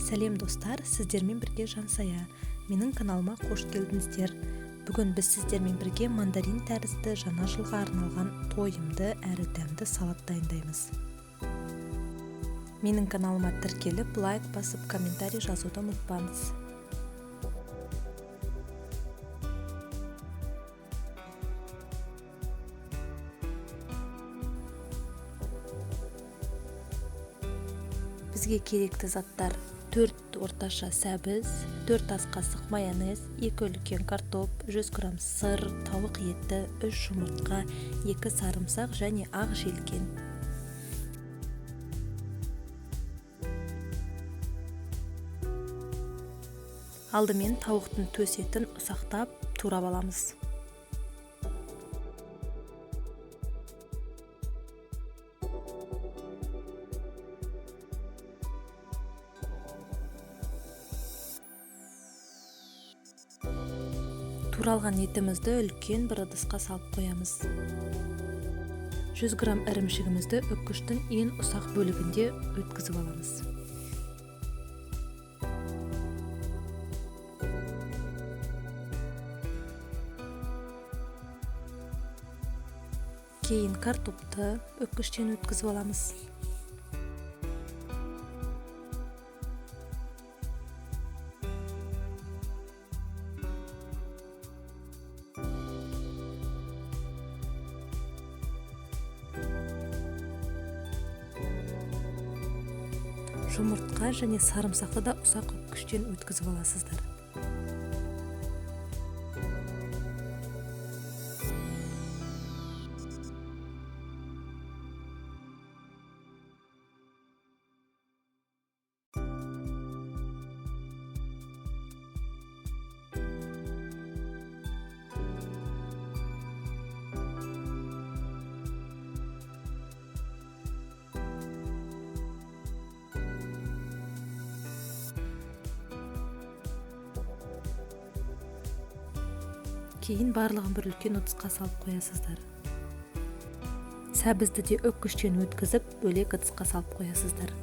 Сәлем, достар! Сіздермен бірге Жансая. Менің каналыма қош келдіңіздер! Бүгін біз сіздермен бірге мандарин тәрізді жаңа жылға арналған тойымды әрі дәмді салат дайындаймыз. Менің каналыма тіркеліп, лайк басып, комментарий жазуды ұмытпаңыз. Бізге керекті заттар: 4 орташа сәбіз, 4 ас қасық майонез, 2 үлкен картоп, 100 грамм сыр, тауық еті, 3 жұмыртқа, 2 сарымсақ және ақ желкен. Алдымен тауықтың төс етін ұсақтап турап аламыз. Туралған етімізді үлкен бір ыдысқа салып қоямыз. 100 грамм ірімшігімізді үккіштің ең ұсақ бөлігінде өткізіп аламыз. Кейін картопты үккіштен өткізіп аламыз. Жұмыртқа және сарымсақты да ұсақ үккіштен өткізіп аласыздар. Кейін барлығын бір үлкен ыдысқа салып қоясыздар. Сәбізді де үккіштен өткізіп, бөлек ыдысқа салып қоясыздар.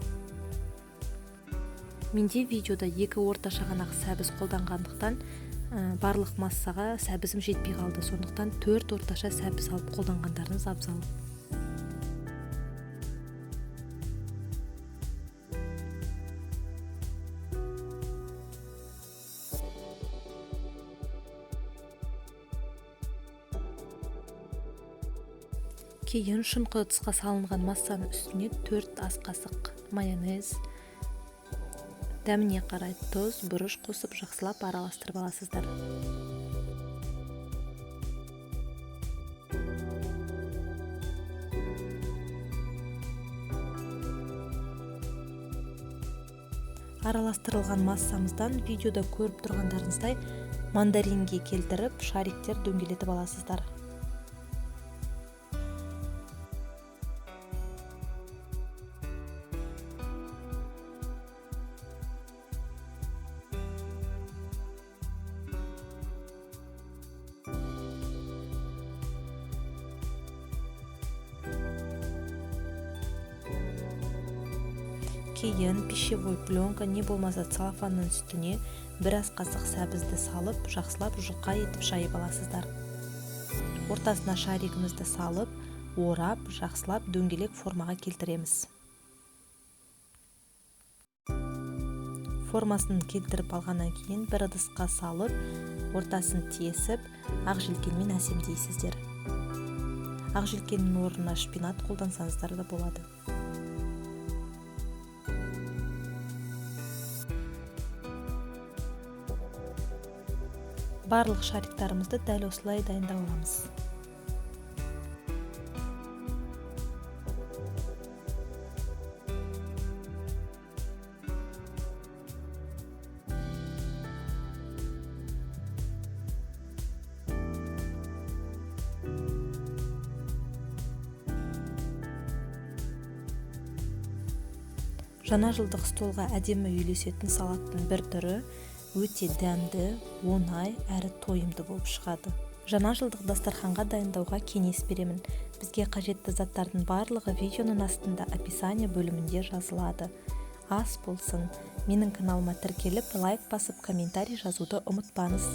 Менде видеода 2 орташа ғана сәбіз қолданғандықтан, барлық массаға сәбізім жетпей қалды. Сондықтан 4 орташа сәбіз алып қолданғандарыңыз абзал. Кейін шұңқы ыдысқа салынған массаның үстіне 4 ас қасық майонез, дәміне қарай тұз, бұрыш қосып жақсылап араластырып аласыздар. Араластырылған массамыздан видеода көріп тұрғандарыңыздай мандаринге келтіріп шариктер дөңгелетіп аласыздар. Кейін пищевой пленка не болмаса целлофанның үстіне бір ас қасық сәбізді салып, жақсылап жұқа етіп жайып аласыздар. Ортасына шаригімізді салып, орап, жақсылап дөңгелек формаға келтіреміз. Формасын келтіріп алғаннан кейін бір ыдысқа салып, ортасын тесіп, ақ желкенмен әсемдейсіздер. Ақ желкеннің орнына шпинат қолдансаңыздар да болады. Барлық шариктарымызды дәл осылай дайындап аламыз. Жаңа жылдық столға әдемі үйлесетін салаттың бір түрі, өте дәмді, оңай әрі тойымды болып шығады. Жаңа жылдық дастарханға дайындауға кеңес беремін. Бізге қажетті заттардың барлығы видеоның астында описание бөлімінде жазылады. Ас болсын! Менің каналыма тіркеліп, лайк басып, комментарий жазуды ұмытпаңыз.